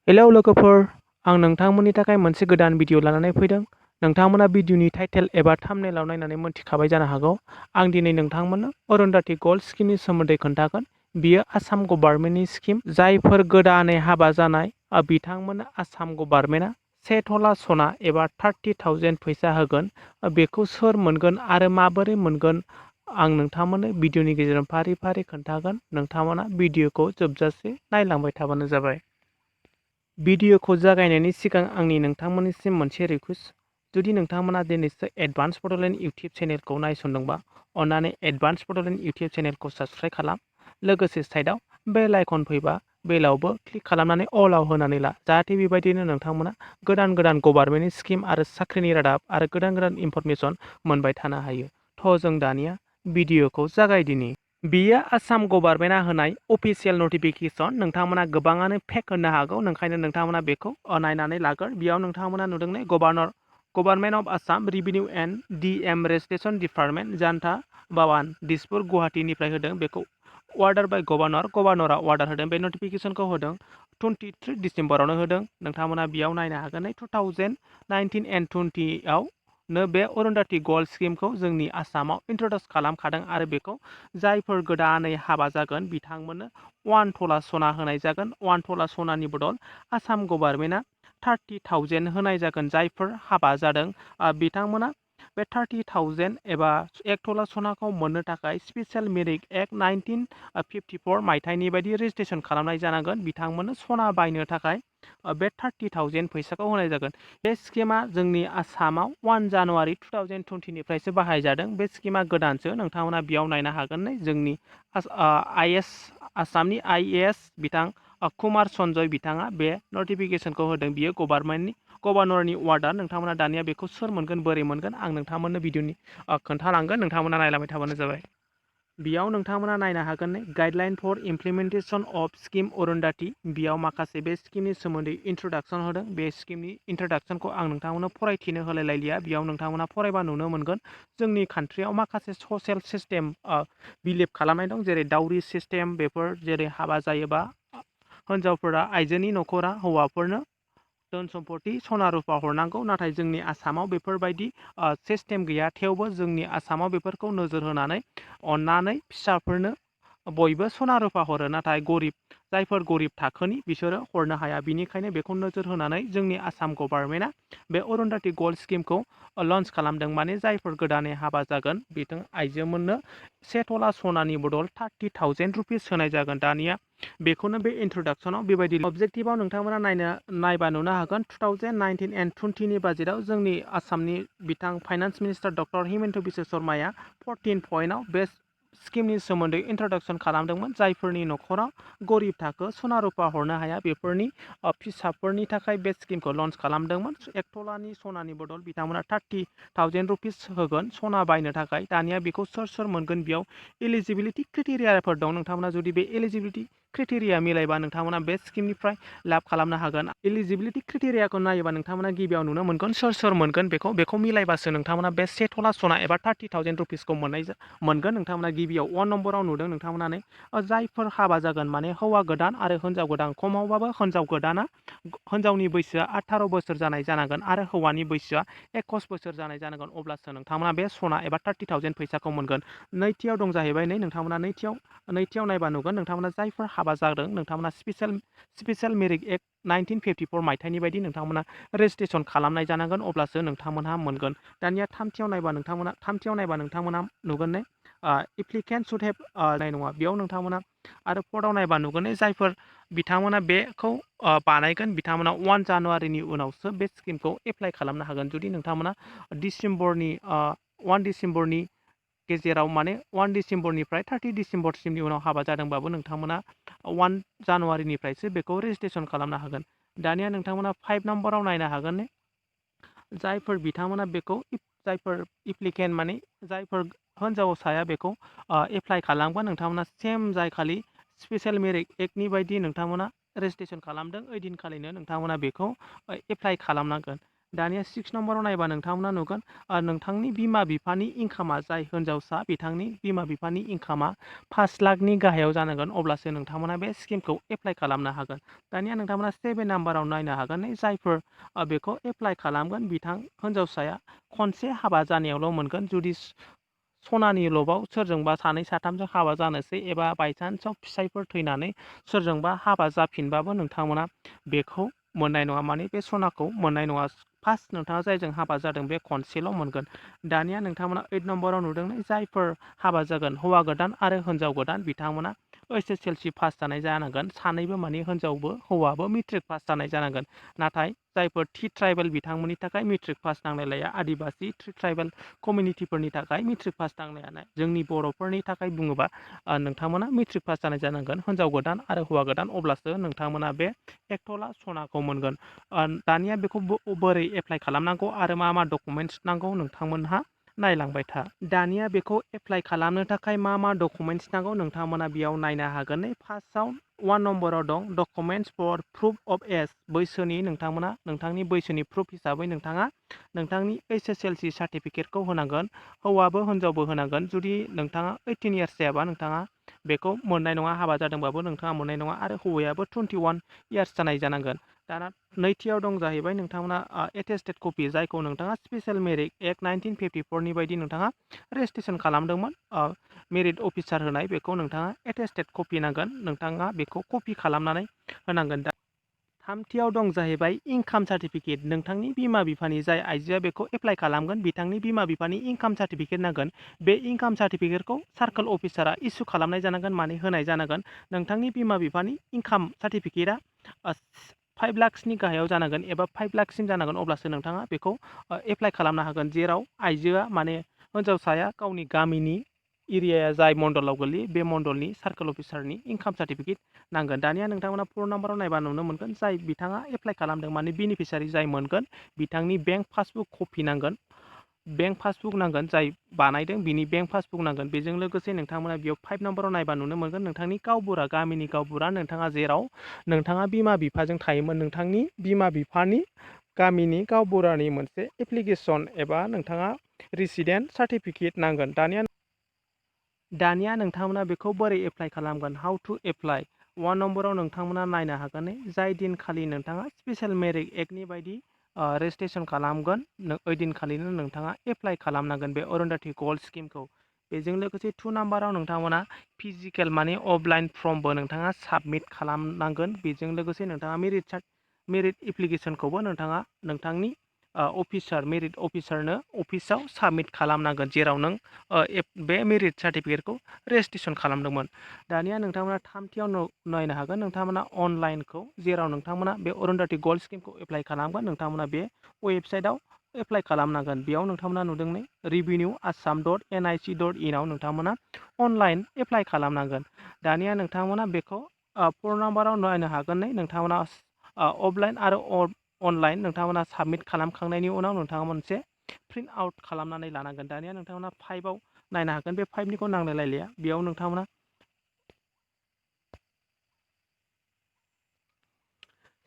Hello लोगोफोर, आं नोंथांमोननि थाखाय मोनसे गोदान भिडिअ लानानै फैदों। नोंथांमोना भिडिअनि टाइटेल एबा थाम्बनेइलाव नायनानै मोनथिखाबाय जानो हागौ। आं दिनै नोंथांमोननो अरुन्धति गोल्ड स्किमनि सोमोन्दै खोन्थागोन। बियो आसाम गभर्नमेन्टनि स्किम। जायफोर गोदानै हाबा जानाय बिथांमोननो आसाम गभर्नमेन्टआ 1 तला सना एबा 30,000 फैसा होगोन। बेखौ सोर मोनगोन आरो माबोरै मोनगोन आं नोंथांमोननो भिडिअनि गेजेरजों फारि फारि खोन्थागोन। नोंथांमोना भिडिअखौ जोबजासे नायलांबाय थाबानो जाबाय। भिडिअखौ जागायनायनि सिगां आंनि नोंथांमोननिसिम मोनसे रिक्वेस्ट, जुदि नोंथांमोना दिनैसो एडभान्स बड'लेण्ड इउटिउब चेनेलखौ नायसनदोंबा अन्नानै एडभान्स बड'लेण्ड इउटिउब चेनेलखौ साबस्क्राइब खालाम। लोगोसे साइडआव बेल आइकन फैबा बेलावबो क्लिक खालामनानै अलाव होनानै ला, जाहाथे बेबायदिनो नोंथांमोना गोदान गोदान गभर्नमेन्टनि स्किम आरो साख्रिनि रादाब आरो गोदान गोदान इनफरमेसन मोनबाय थानो हायो। थ' जों दानिया भिडिअखौ जागायदिनि। बियो आसाम गभर्नमेन्टआ होनाय अफिसियेल नटिफिकेसन। नोंथांमोना गोबाङानो फेक होननो हागौ, ओंखायनो नोंथांमोना बेखौ नायनानै लागोन। बेयाव नोंथांमोना नुदों ने, government of Assam revenue and DM registration department, Janata Bhawan, Dispur, गुवाहाटीनिफ्राय होदों। बेखौ अर्डार बाय गभर्नरा अर्डार होदों। बे नटिफिकेसनखौ होदों 23 डिसेम्बरावनो होदों। नोंथांमोना बेयाव नायनो हागोन। 2019 एन्ड 20 नो बे अरुन्धति गोल्ड स्किमखौ जोंनि आसामाव इन्ट्रडिउस खालामखादों आरो बेखौ जायफोर गोदानै हाबा जागोन बिथांमोननो 1 तला सना होनाय जागोन। 1 तला सनानि बदल आसाम गभर्नमेन्टआ 30,000 होनाय जागोन। जायफोर हाबा जादों बिथांमोना बे 30,000 एबा 1 तला सनाखौ मोननो थाखाय स्पेसियेल मेरिट एक्ट 1954 मायथाइनि बायदि रेजिस्ट्रेसन खालामनाय जानांगोन। बिथांमोननो सना बायनो थाखाय बे 30,000 फैसाखौ होनाय जागोन। बे स्किमा जोंनि आसामाव 1 जानुवारि 2020निफ्रायसो बाहायजादों। बे स्किमा गोदानसो। नोंथांमोना बेयाव नायनो हागोन। जोंनि आसामनि IAS बिथां कुमार सन्जय बिथाङा बे नटिफिकेसनखौ होदों। बियो गभर्नरनि अर्डार। नोंथांमोना दानिया बेखौ सोर मोनगोन, बोरै मोनगोन, आं नोंथांमोननो भिडिअनि खोन्थालांगोन। नोंथांमोना नायलांबाय थाबानो जाबाय। बेयाव नोंथांमोना नायनो हागोन guideline for implementation of scheme Arundhati. बेयाव माखासे बे स्किमनि सोमोन्दै इन्ट्रडाक्सन होदों। बे स्किमनि इन्ट्रडाक्सनखौ आं नोंथांमोननो फरायथिनो होलायलायलिया। बेयाव नोंथांमोना फरायबा नुनो मोनगोन जोंनि कान्ट्रियाव माखासे ससियेल सिस्टेम बिलिभ खालामनाय दं, जेरै दाउरि सिस्टेम। बेफोर जेरै हाबा जायोबा हिन्जावफोरा, आइजोनि न'खरा हौवाफोरनो धोन सम्पति सना रुफा हरनांगौ। नाथाय जोंनि आसामाव बेफोरबायदि सिस्टेम गैया। थेवबो जोंनि आसामाव बेफोरखौ नोजोर होनानै अननानै फिसाफोरनो बयबो सना रुफा हरो। नाथाय जायफोर गरिब थाखोनि बिसोरो हरनो हाया। बिनिखायनो बेखौ नोजोर होनानै जोंनि आसाम गभर्नमेन्टआ बे अरुन्धति गोल्ड स्किमखौ लन्च खालामदों। माने जायफोर गोदानै हाबा जागोन बिथां आइजोमोननो 1 तला सनानि बदल 30,000 रुपिस होनाय जागोन। दानिया बेखौनो बे इन्ट्रडाक्सनाव बेबायदि अबजेक्टिभआव नोंथांमोना नायबा नुनो हागोन। 2019 एन्ड 20नि बाजेटआव जोंनि आसामनि बिथां finance minister doctor Himanta Biswa शर्माया 14 पइन्टआव बे स्किमनि सोमोन्दै इन्ट्रडाक्सन खालामदोंमोन। जायफोरनि न'खराव गरिब थाखो सना रुफा हरनो हाया बेफोरनि फिसाफोरनि थाखाय बे स्किमखौ लन्च खालामदोंमोन। 1 तलानि सनानि बदल बिथांमोना 30,000 रुपिस होगोन सना बायनो थाखाय। दानिया बेखौ सोर मोनगोन, बेयाव एलिजिबिलिटि क्राइटेरियाफोर दं। नोंथांमोना जुदि बे एलिजिबिलिटि क्राइटेरिया मिलायबा नोंथांमोना बे स्किमनिफ्राय लाब खालामनो हागोन। एलिजिबिलिटि क्राइटेरियाखौ नायोबा नोंथांमोना गिबियाव नुनो मोनगोन सोर मोनगोन। बेखौ मिलायबासो नोंथांमोना बे 1 तला सना एबा 30,000 रुपिसखौ मोनगोन। नोंथांमोना गिबियाव 1 नम्बराव नुदों। नोंथांमोना जायफोर हाबा जागोन, माने हौवा गोदान आरो हिन्जाव गोदान, खमावबाबो हिन्जावनि बैसोआ 18 बोसोर जानाय जानांगोन आरो हौवानि बैसोआ 21 बोसोर जानाय जानांगोन। अब्लासो नोंथांमोना बे सना एबा 30,000 फैसाखौ मोनगोन। नैथियाव दं जाहैबाय नोंथांमोना नैथियाव नायबा नुगोन नोंथांमोना जायफोर हाबा जादों नोंथांमोना स्पेसियेल मेरिट एक्ट 1954 मायथाइनि बायदि नोंथांमोना रेजिस्ट्रेसन खालामनाय जानांगोन। अब्लासो नोंथांमोनहा मोनगोन। दानिया थामथियाव नायबा नोंथांमोना नुगोन एप्लिकेन्ट शुड हेभ नाय नङा। बेयाव नोंथांमोना आरो फर्टआव नायबा नुगोन जायफोर बिथांमोना बेखौ बानायगोन बिथांमोना 1 जानुवारिनि उनावसो बे स्किमखौ एप्लाइ खालामनो हागोन। जुदि नोंथांमोना 1 डिसेम्बरनि गेजेराव, माने 1 डिसेम्बरनिफ्राय 30 डिसेम्बरसिमनि उनाव हाबा जादोंबाबो नोंथांमोना 1 जानुवारिनिफ्रायसो बेखौ रेजिस्ट्रेसन खालामनो हागोन। दानिया नोंथांमोना 5 नम्बराव नायनो हागोन जायफोर बिथांमोना बेखौ, जायफोर एप्लिकेन्ट, माने जायफोर हिन्जावसाया बेखौ एप्लाइ खालामगोन, नोंथांमोना सेम जायखालि स्पेसियेल मेरिट एक्टनि बायदि नोंथांमोना रेजिस्ट्रेसन खालामदों ओइदिनखालिनो नोंथांमोना बेखौ एप्लाइ खालामनांगोन। दानिया 6 नम्बराव नायबा नोंथांमोना नुगोन नोंथांनि बिमा बिफानि इनकामा जाय हिनजावसा बिथांनि बिमा बिफानि इनकामा 5 लाखनि गाहायाव जानांगोन अब्लासो नोंथांमोना बे स्किमखौ एप्लाइ खालामनो हागोन। दानिया नोंथांमोना 7 नाम्बाराव नायनो हागोन जायफोर बेखौ एप्लाइ खालामगोन बिथां हिनजावसाया खनसे हाबा जानायावल' मोनगोन। जुदि सनानि लबाव सोरजोंबा सानै साथामजों हाबा जानोसै एबा बायसान्सआव फिसायफोर थैनानै सोरजोंबा हाबा जाफिनबाबो नोंथांमोना बेखौ मोननाय नङा, माने बे सनाखौ मोननाय नङा। फार्स्ट नोंथाङा जायजों हाबा जादों बे खनसेल' मोनगोन। दानिया नोंथांमोना 8 नम्बराव नुदों जायफोर हाबा जागोन हौवा गोदान आरो हिनजाव गोदान बिथांमोना SSLC पास जानाय जानांगोन। सानैबो माने हिनजावबो हौवाबो मेट्रिक पास जानाय जानांगोन। नाथाय जायफोर टि ट्राइबेल बिथांमोननि थाखाय मेट्रिक पास नांलायलाया। आदिबासि ट्राइबेल कमिउनिटिफोरनि थाखाय मेट्रिक पास नांलाया। जोंनि बर'फोरनि थाखाय बुङोबा नोंथांमोना मेट्रिक पास जानाय जानांगोन हिनजाव गोदान आरो हौवा गोदान, अब्लासो नोंथांमोना बे 1 तला सनाखौ मोनगोन। दानिया बेखौ बोरै एप्लाइ खालामनांगौ आरो मा मा डकुमेन्टस नांगौ नोंथांमोनहा नायलांबाय था। दानिया बेखौ एप्लाइ खालामनो थाखाय मा मा डकुमेन्टस नांगौ नोंथांमोना बेयाव नायनो हागोन। फार्स्टआव 1 नम्बराव दं documents for proof of age. बैसोनि नोंथांमोना नोंथांनि बैसोनि प्रुफ हिसाबै नोंथाङा नोंथांनि SSLC सार्टिफिकेटखौ होनांगोन। हौवाबो हिनजावबो होनांगोन। जुदि नोंथाङा 18 इयार्स जायाबा नोंथाङा बेखौ मोननाय नङा। हाबा जादोंबाबो नोंथाङा मोननाय नङा आरो हौवायाबो 21 इयार्स जानाय जानांगोन। दाना नैथियाव दं जाहैबाय नोंथांमोना एटेस्टेड कपि, जायखौ नोंथाङा स्पेशेल मेरिट एक्ट 1954 नि बायदि नोंथाङा रेजिस्ट्रेसन खालामदोंमोन। मेरिट अफिसार होनाय बेखौ नोंथाङा एटेस्टेड कपि नांगोन। नोंथाङा बेखौ कपि खालामनानै होनांगोन। थामथियाव दं जाहैबाय इनकाम सार्टिफिकेट। नोंथांनि बिमा बिफानि जाय आइजोआ बेखौ एप्लाइ खालामगोन बिथांनि बिमा बिफानि इनकाम सार्टिफिकेट नांगोन। बे इनकाम सार्टिफिकेटखौ सार्कोल अफिसारा इसु खालामनाय जानांगोन, माने होनाय जानांगोन। नोंथांनि बिमा बिफानि इनकाम सार्टिफिकेटआ 5 लाखसनि गाहायाव जानांगोन एबा 5 लाखसिम जानांगोन, अब्लासो नोंथाङा बेखौ एप्लाइ खालामनो हागोन। जेराव आइजोआ माने हिनजावसाया गावनि गामिनि एरियाया जाय मण्डलाव गोलैयो बे मण्डलनि सार्कोल अफिसारनि इनकाम सार्टिफिकेट नांगोन। दानिया नोंथांमोना 4 नाम्बाराव नायबा नुनो मोनगोन जाय बिथाङा एप्लाइ खालामदों माने बेनिफिसारि जाय मोनगोन बिथांनि बेंक पासबुक कपि नांगोन। बेंक पासबुक नांगोन, जाय बानायदों बिनि बेंक पासबुक नांगोन। बेजों लोगोसे नोंथांमोना बेयाव 5 नम्बराव नायबा नुनो मोनगोन नोंथांनि गावबुरा, गामिनि गावबुरा, नोंथाङा जेराव नोंथाङा बिमा बिफाजों थायोमोन नोंथांनि बिमा बिफानि गामिनि गावबुरानि मोनसे एप्लिकेसन एबा नोंथाङा रेसिडेन्ट सार्टिफिकेट नांगोन। दानिया नोंथांमोना बेखौ बोरै एप्लाइ खालामगोन, हाउ टु एप्लाइ। 1 नम्बराव नोंथांमोना नायनो हागोन जाय दिनखालि नोंथाङा स्पेशेल मेरिट एक्टनि बायदि रेजिस्ट्रेसन खालामगोन ओइदिनखालिनो नोंथाङा एप्लाइ खालामनांगोन बे अरुन्धति गल्ड स्किमखौ। बेजों लोगोसे 2 नाम्बाराव नोंथांमोना फिजिकेल माने अफलाइन फर्मबो नोंथाङा साबमिट खालामनांगोन। बेजों लोगोसे नोंथाङा मेरिट एप्लिकेसनखौबो नोंथाङा नोंथांनि मेरिट अफिसारनो अफिसाव साबमिट खालामनांगोन, जेराव नों बे मेरिट सार्टिफिकेटखौ रेजिस्ट्रेसन खालामदोंमोन। दानिया नोंथांमोना थामथियाव नायनो हागोन नोंथांमोना अनलाइनखौ, जेराव नोंथांमोना बे अरुन्धति गल्ड स्किमखौ एप्लाइ खालामगोन। नोंथांमोना बे वेबसाइटआव एप्लाइ खालामनांगोन। बेयाव नोंथांमोना नुदों revenue.assam.nic.in आव नोंथांमोना अनलाइन एप्लाइ खालामनांगोन। दानिया नोंथांमोना बेखौ 4 नाम्बाराव नायनो हागोन नोंथांमोना अफलाइन आरो अनलाइन नोंथांमोना साबमिट खालामखांनायनि उनाव नोंथाङा मोनसे प्रिन्ट आउट खालामनानै लानांगोन। दानिया नोंथांमोना 5आव नायनो हागोन, बे 5निखौ नांलायलायलिया। बेयाव नोंथांमोना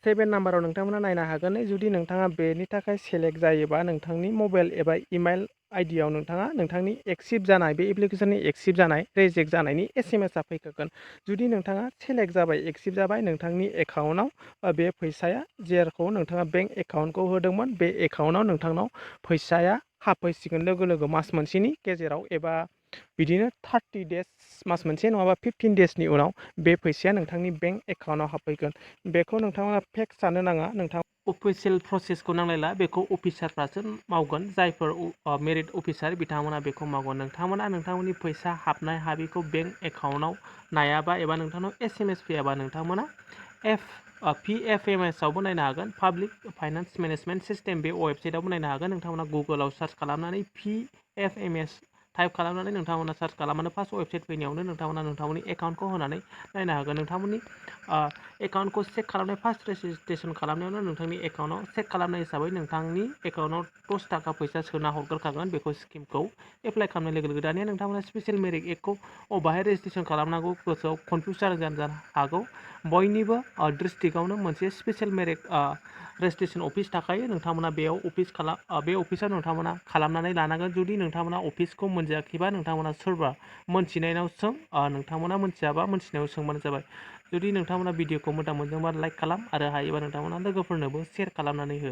7 नाम्बाराव नोंथांमोना नायनो हागोन जुदि नोंथाङा बेनि थाखाय सेलेक्ट जायोबा नोंथांनि मबाइल एबा इमेल आइडियाव नोंथाङा नोंथांनि एक्सेप्ट जानाय बे एप्लिकेसननि एक्सेप्ट जानाय रिजेक्ट जानायनि SMS फैखागोन। जुदि नोंथाङा सेलेक्ट जाबाय, एक्सेप्ट जाबाय, नोंथांनि एकाउन्टआव बे फैसाया जेरखौ नोंथाङा बेंक एकाउन्टखौ होदोंमोन बे एकाउन्टआव नोंथांनाव फैसाया हाबफैसिगोन लोगो लोगो मास मोनसेनि गेजेराव एबा बिदिनो 30 डेज मास मोनसे नङाबा 15 डेजनि उनाव बे फैसाया नोंथांनि बेंक एकाउन्टआव हाबफैगोन। बेखौ नोंथांमोना फेक साननो नाङा, नोंथां अफिसियेल प्रसेसखौ नांलायला, बेखौ अफिसारफ्रासो मावगोन। जायफोर मेरिट अफिसार बिथांमोना बेखौ मावगोन। नोंथांमोना नोंथांमोननि फैसा हाबनाय हाबिखौ बेंक एकाउन्टआव नायाबा एबा नोंथांनाव SMS फैयाबा नोंथांमोना PFMS आवबो नायनो हागोन, पाब्लिक फाइनान्स मेनेजमेन्ट सिस्टेम बे वेबसाइटआवबो नायनो हागोन। नोंथांमोना गुगोलाव सार्च खालामनानै PFMS टाइप खालामनानै नोंथांमोना सार्च खालामनानै फार्स्ट वेबसाइट फैनायावनो नोंथांमोना नोंथांमोननि एकाउन्टखौ होनानै नायनो हागोन। नोंथांमोननि एकाउन्टखौ चेक खालामनाय फार्स्ट रेजिस्ट्रेसन खालामनायावनो नोंथांनि एकाउन्टआव चेक खालामनाय हिसाबै नोंथांनि एकाउन्टआव 10 थाखा फैसा सोना हरग्रोखागोन बेखौ स्किमखौ एप्लाइ खालामनाय लोगो लोगो। दानिया नोंथांमोना स्पेसियेल मेरिट एक्टखौ बाहाय रेजिस्ट्रेसन खालामनांगौ गोसोआव कनफिउस जानो हागौ। बयनिबो डिस्ट्रिक्टआवनो मोनसे स्पेसियेल मेरिट रेजिस्ट्रेसन अफिस थाखायो। नोंथांमोना बेयाव बे अफिसाव नोंथांमोना खालामनानै लानांगोन। जुदि नोंथांमोना अफिसखौ मोनजायाखैबा नोंथांमोना सोरबा मोनथिनायनाव सों, नोंथांमोना मोनथियाबा मोनथिनायाव सोंबानो जाबाय। जुदि नोंथांमोना भिडिअखौ मोजां मोनदोंबा लाइक खालाम आरो हायोबा नोंथांमोना लोगोफोरनोबो शेयार खालामनानै हो।